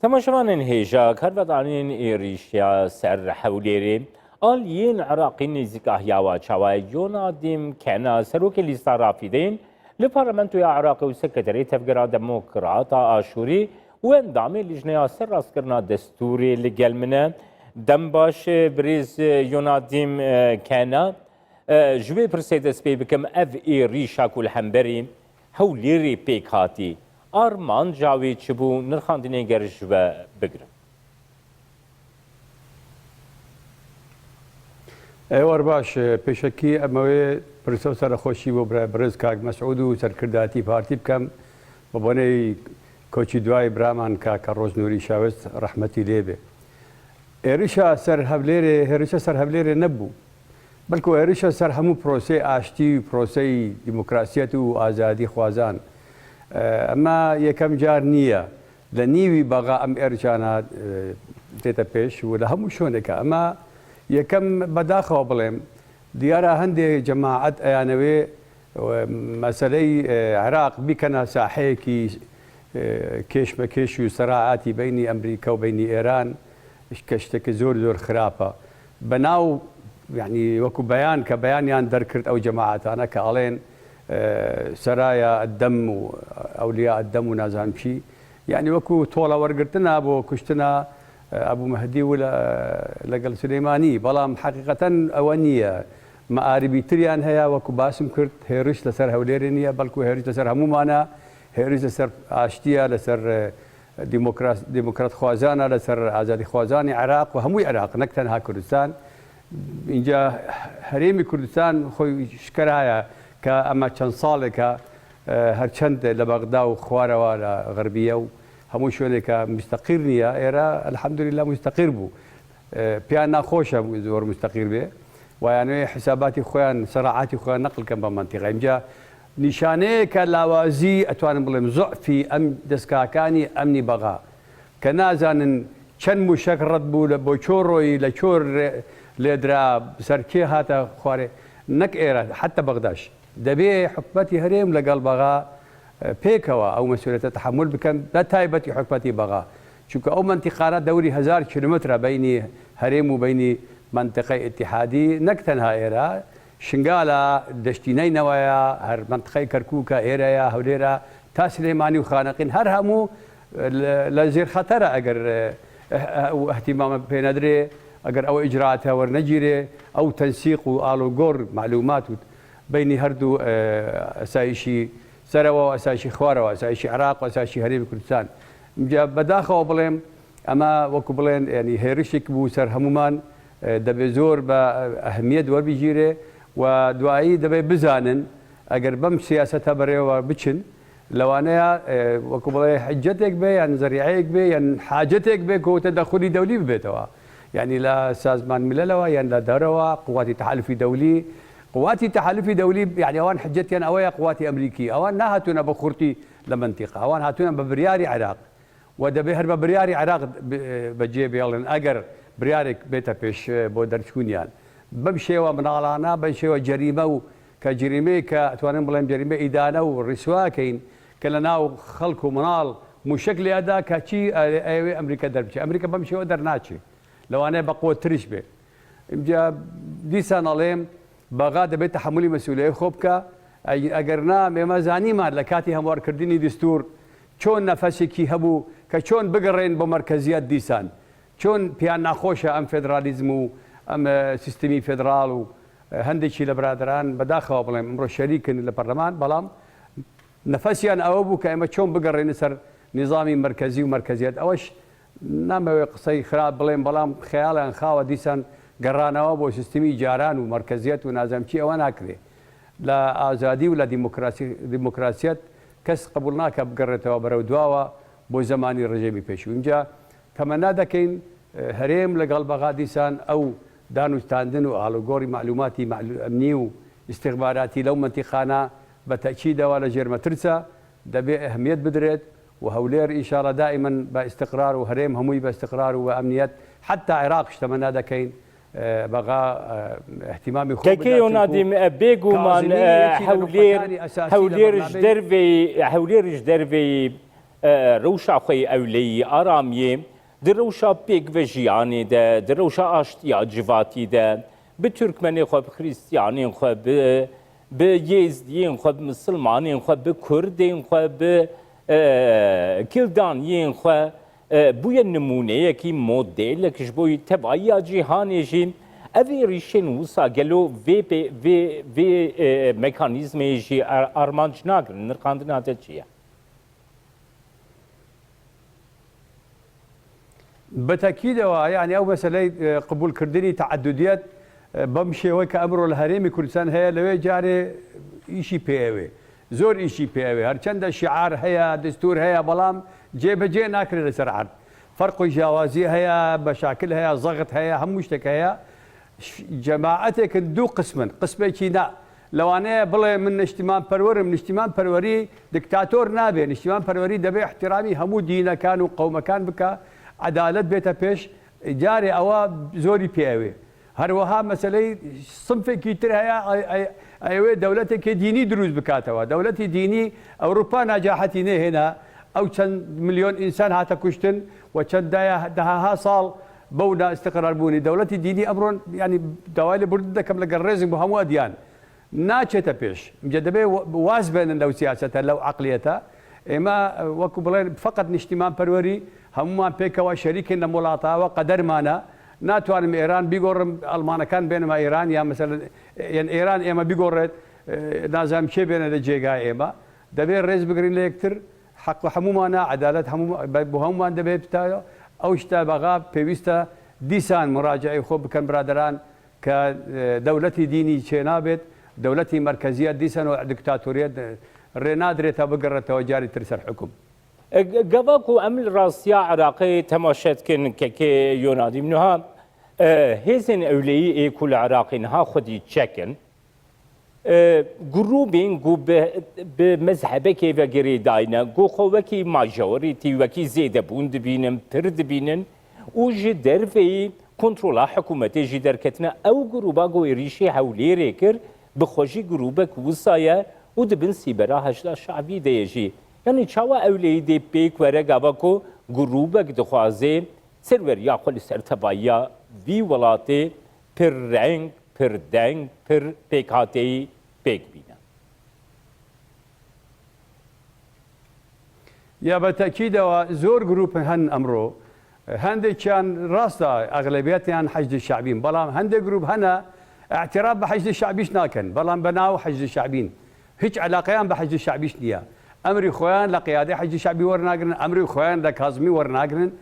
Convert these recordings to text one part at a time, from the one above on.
Temaşevanên hêja karvedanên êrîşa ser Hewlêrê aliyên Iraqî nêzîkahiya çawa Yonadîm Kena serokê lîsta Rafîdeyên li Parlamentoya Iraqê û sekreterê Tevgera Demokrat a Aşûrî û endamê Lijneya Serrastkirina Destûrê li gel min e. Dem baş birêz Yonadîm Kena ji wê pirsê dest pê bikim ev êrîşa ku li hemberî Hewlêrê pêk hatî. Armanca wê çi bû? Nirxandinên ger ji we bigirim. Êwar baş, pêşekî em wê pirsa serexweşî bo birêz kak Mesûd û serkirdayetî partî bikem bi boneyî koçî duayê biraman kaka Roj Nûrî Şawest rehmetî lê bê. Êrişa ser Hevlêrê hêrişa ser Hevlêrê nebû. Belku êrişa ser hemû proseyê aştî û proseyê demokrasiyet û azadîxwazan. Ema yekem car nîye li nîvî baxa em êrişana tête pêş û li hemû şoneke. Ema yekem bedaxewa bilêm diyara hindê cemaet eyanewê meseleyî Iraq bîkena saheyekî kêşmekêş û seraatî beynî Emrîka û beynî Êran ke ştekî zor zor xirap e. بە ناو یەعنی وەکو بەیان کە بەیانیان دەرکرد ئەو جەماعەتانە کە ئەڵێن سەرایا الدم و ئەولیا الدم و نازانم چی یەعنی وەکو تۆڵە وەرگرتنە بۆ کوشتنە ئەبو مەهدی و لەگەڵ سولەیمانی بەڵام حەقیقەتەن ئەوە نییە مەئاربی تریان هەیە وەکو باسم کرد هێرش لەسەر هەولێرێ نییە بەڵکو هێرش لەسەر هەموومانە هێرش لەسەر ئاشتیە لەسەر دیموکراتخوازانە لەسەر ئازادیخوازانی عێراق و هەمووی عێراق نەک تەنها کوردستان اینجا هەرێمی کوردستان خۆی شکرایە کە ئەمە چەند ساڵێکە هەرچەند لە بەغدا و خوارەوە لە غەربیە و هەموو شوێنێکە مستەقیر نییە ئێرە الحەمدللە مستەقیر بوو پێیان ناخۆشە زۆر مستەقیر بێ وایانەوەی حیساباتی خۆیان سەراعاتی خۆیان نەقل کەن بە مەنتیقە اینجا نیشانەیەکە لاوازی ئەتوانم بڵێم زوعفی ئەم دەزگاکانی ئەمنی بەغا کە نازانن چەند موشەک ڕەت بوو لە بۆ کۆ ڕۆیی لە کۆ لێدرا سەر کێ هاتە خوارێ نەک ئێرە حەتە بەغداش دەبێ حکومەتی هەرێم لەگەڵ بەغا پێکەوە ئەو مەسئولیەتە تەحەمول بکەن بە تایبەتی حکومەتی بەغا چونکە ئەو مەنتیقانە دەوری هەزار کیلۆمەترە بەینی هەرێم و بەینی مەنتیقەی ئیتیحادی نەک تەنها ئێرە شنگالە، دەشتی نەینەوایە، هەر مەنتقەی کەرکوکە، ئێرەیە، هەولێرە، تا سلێمانی و خانەقین هەر هەموو لە ژێر خەتەرە ئەگەر ئەو ئیهتیمامە پێ نەدرێ، ئەگەر ئەو ئیجرائاتە وەرنەگیرێ، ئەو تەنسیق و ئاڵوگۆڕ مەعلومات و بەینی هەردوو ئاسایشی سەرەوە و ئاسایشی خوارەوە، ئاسایشی عێراق و ئاسایشی هەرێمی کوردستان. ئینجا بەداخەوە بڵێم ئەمە وەکو بڵێن یانی هێرشێک بوو سەر هەموومان، دەبێ زۆر بە ئەهمیەت وەربگیرێ و دوایی دەبێ بزانن ئەگەر بەم سیاسەتە بەرێوە بچن لەوانەیە وەکو بڵێ حجەتێک بێ یان زەریعەیەک بێ یان حاجەتێک بێ کۆ تەدەخولی دەولی ببێتەوە یانی لە سازمان مللەوە یان لە دەرەوە قواتی تەحالفی دەولی قواتی تەحالفی دەولی یانی ئەوان حجەتیان ئەوەیە قواتی ئەمریکی ئەوان نەهاتوونە بە خورتی لە مەنتیقە ئەوان هاتوونە بە بریاری عێراق و دەبێ هەر بە بریاری عێراق بە جێ بێڵن ئەگەر بریارێک بێتە پێش بۆ دەرچوونیان بەم شێوە مناڵانە بەم شێوە جەریمە و کە جریمەیەک کە ئەتوانم بڵێم جەریمە ئیدانە و ڕیسوا کەین کە لە ناو خەڵک و مناڵ موشەک لێ ئەدا کە چی ئەیەوێ ئەمریکا دەربچێ ئەمریکا بەم شێوە دەرناچێ لەوانەیە بە قوەتتریش بێ ئینجا دیسان ئەڵێم بەغا دەبێت تەحەمولی مەسئولیەی خۆ بکا ئەگەر نا ئێمە زانیمان لە کاتی هەموارکردنی دستور چۆن نەفەسێکی هەبوو کە چۆن بگەڕێن بۆ مەرکەزیەت دیسان چۆن پێیان ناخۆشە ئەم فێدرالیزم و ئەم سیستمی فێدراڵ و هەندێکی لە برادەران بەداخەوە بڵێم ئەمڕۆ شەریکن لە پەرلەمان بەڵام نەفەسیان ئەوە بوو کە ئێمە چۆن بگەڕێنە سەر نیزامی مەرکەزی و مەرکەزیەت ئەوەش نامەوێ قسەی خراپ بڵێم بەڵام خەیاڵیان خاوە دیسان گەڕانەوە بۆ سیستمی جاران و مەرکەزیەت و نازانم چی ئەوە ناکرێ لە ئازادی و لە دیموکراسی دیموکراسیەت کەس قبوڵ ناکا بگەڕێتەوە بەرەو دواوە بۆ زەمانی ڕژێمی پێشوو ئینجا تەمەنا دەکەین هەرێم لەگەڵ بەغا دیسان ئەو دانوستاندن و ئاڵوگۆڕی مەعلوماتی ئەمنی و ئیستیخباراتی لەو مەنتیقانە بە تەئکیدەوە لە ژێر مەترسە دەبێ ئەهمیەت بدرێت و هەولێر ئینشاڵا دائیمەن بە ئیستقرار و هەرێم هەمووی بە ئیستقرار و بە ئەمنیەت حەتا عێراقش تەمەنا دەکەین بەغا ئیهتیمامی خۆ کەکەی بدات و چونکو نادیم بێگومان کازمی یەکی لە هەولێر نوقتەکانی ئەساسی لە هەولێرش بەرنامەی دەرڤەی هەولێرش دەرڤەی. rewşa xwe yê ewleyî, aramiyê di rewşa pêkvejiyanê de, di rewşa aştiya civatî de, bi Turkmenê xwe, bi Xrîstiyanên xwe, bi bi Yêzdiyên xwe, bi Misilmanên xwe, bi Kurdên xwe, bi Kildaniyên xwe bûye nimûneyekî, modelek ji bo tevayiya cîhanê jî. Ev êrîşên wisa gelo vê vê vê mekanîzmeyê jî armanc nagirin, nirxandina te çi ye? Bi tekîdewa yanî ew meseley qebûlkirdinî teedudiyet bem şêwe ke emro li herêmê Kurdistan heye li wê carê îşî pê ewê. Zor îşî pê ewê. Her çende şiar heye, destûr heye belam cê bi cê nakire li ser erd. Ferq û ciyawazî heye, meşakil heye, zext heye, hemû ştek heye. Cemaetêkin du qism in. Qismekî na. Lewaneye bılê min niştîmanperwer im, niştîmanperwerî diktator nabê, niştîmanperwerî debê îhtîramî hemû dînekan û qewmekan bike, edalet bête pêş, carê ewa zorî pê ewê. Her wiha meseleyî sinfekî tir heye ewê dewletekê dînî dirûst bikatewe. Dewletî dînî Ewropa necahetî nêhêne, ew çend milyon însan hate kuştin we çend deheha sal Bew na îstîqrarbûnî dewletî dînî emro yanî dawayê lê bûrdin dekem li gel rêzing bo hemû edyan naçête pêş. Îmca dibê waz bênin lew siyasete lew eqliyete. Ême wekû bilên feqet nîştîmanperwerî hemûman pêkewa şerîkên lem welata we qederman e. Natwanim Êran bîgorrim Elmanekan bênime Êran ya meselen yên Êran ême bîgorrêt nazanim kê bêne li cêgayê ême. Debê rêz bigrîn li yektir. Heq hemûman e, edalet hemû bo hemûman dibe pita ew ji te bexa pêwîst e dîsan muraceeyê xwe bikin biraderan ke dewletî dînî çênabêt, dewletî merkeziyet dîsan û diktatoriyet rê nadirê te bigire te carî tir ser hukm. Gava ku em li rastiya Iraqê temaşe dikin kekê Yonadîm niha hêzên ewleyî ê ku li Iraqê niha xwedî çek in, Grûbên ku bi mezhebekê ve girêdayîne ku xwe wekî majorîtî, wekî zêdebûn dibînin, pir dibînin û ji derveyî kontrola hikûmetê jî derketine. Ew grûba ku êrîşî Hewlêrê kir bi xwe jî grûbek wisa ye û di bin sîbera Heşda Şe'bî de ye jî. Yanî çawa ewleyî dê pêk were gava ku grûbek dixwaze serweriya xwe li ser tevayiya vî welatê pir reng, pir deng, pir pêkhateyî pêk bîne. Ya be tekîdewa zor grûp hen emro. Hendêkyan rast e exlebiyetyan Heşdî Şe'bîn. Belam hendê grûp hene îtîraf bi Heşdî Şe'bîş nakin. Belam bi nav Heşdî Şe'bîn. Hiç eleqeyan bi Heşdî Şe'bîş niye. Emrî xweyan li qiyadê Heşdî Şe'bî wernagirin, emrî xweyan li Kazimî wernagirin.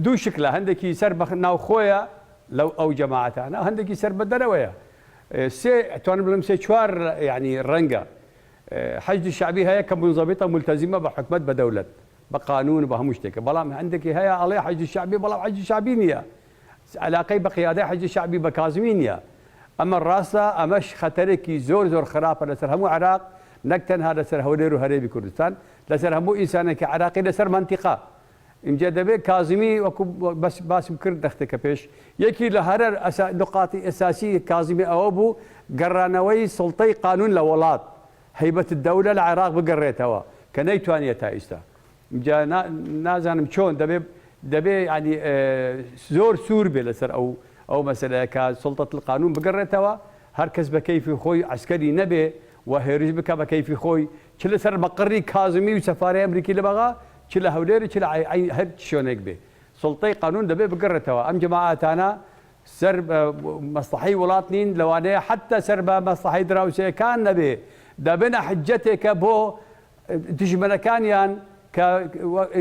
Du şikl e. Hendekî ser bi navxwe ye Lew ew cemaetane hindekî ser bi derewe ye. Sê twanim bilim sê çwar yanî reng e. Heşdî şebî heye ke munzabîta multezîme bi hikûmet bi dewlet bi qanûn bi hemû ştêke. Belam hindekî heye alê heşdî şebî belam heşdî şebî niye. Elaqey bi qiyadey heşdî şebî bi Kazimî niye. Eme rast e emeş xeterekî zor zor xirap e li ser hemû Iraq nek tenha li ser Hewlêr û Herêmî Kurdistan li ser hemû însanekî Iraqî li ser mentîqa. Înce debê Kazimî wekû bes basim kir dexteke pêş. Yekî li herer esa nuqatî esasî Kazimî ewe bû gerraneweyî sultey qanûn li welat, heybet dewle li Iraq bigerrêtewe ke neytwaniye ta îsta. Înce na nazanim çon debê debê yanî zor sûr bê li ser ew ew meseleye ke sultetil qanûn bigerrêtewe her kes be keyfî xoy eskerî nebê we hêriş bike be keyfî xoy çi li ser meqirrî Kazimî û sefarê Emrîkî li Bexa Çi li Hewlêrê çi li her şonek bê. Sulteyê qanûn dibê bigirretewe. Em cemaetana ser bi mesleheyê welat nîn, lewaneye heta ser bi mesleheyê dirawsêyekan nebê. Debine hicetêke bo dijminekan ke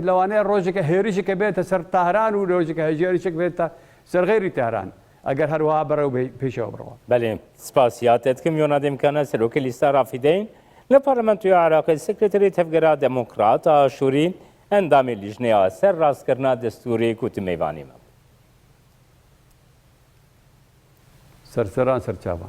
lewaneye rojeke hêrişeke bête ser Tehran û rojeke hêrişek bête ser xeyrî Tehran. Eger her wiha berew pêşewe birewe. Belê, spasiya te dikim Yona Demkana, Serokê Lîsta Rafîdeyn li Parlamentoya Iraqê, Sekreterê Tevgera Demokrat a Aşûrî, endamê Lijneya Ser Rastkirina Destûrê ku tu mêvanê me bû. Ser seran ser çavan.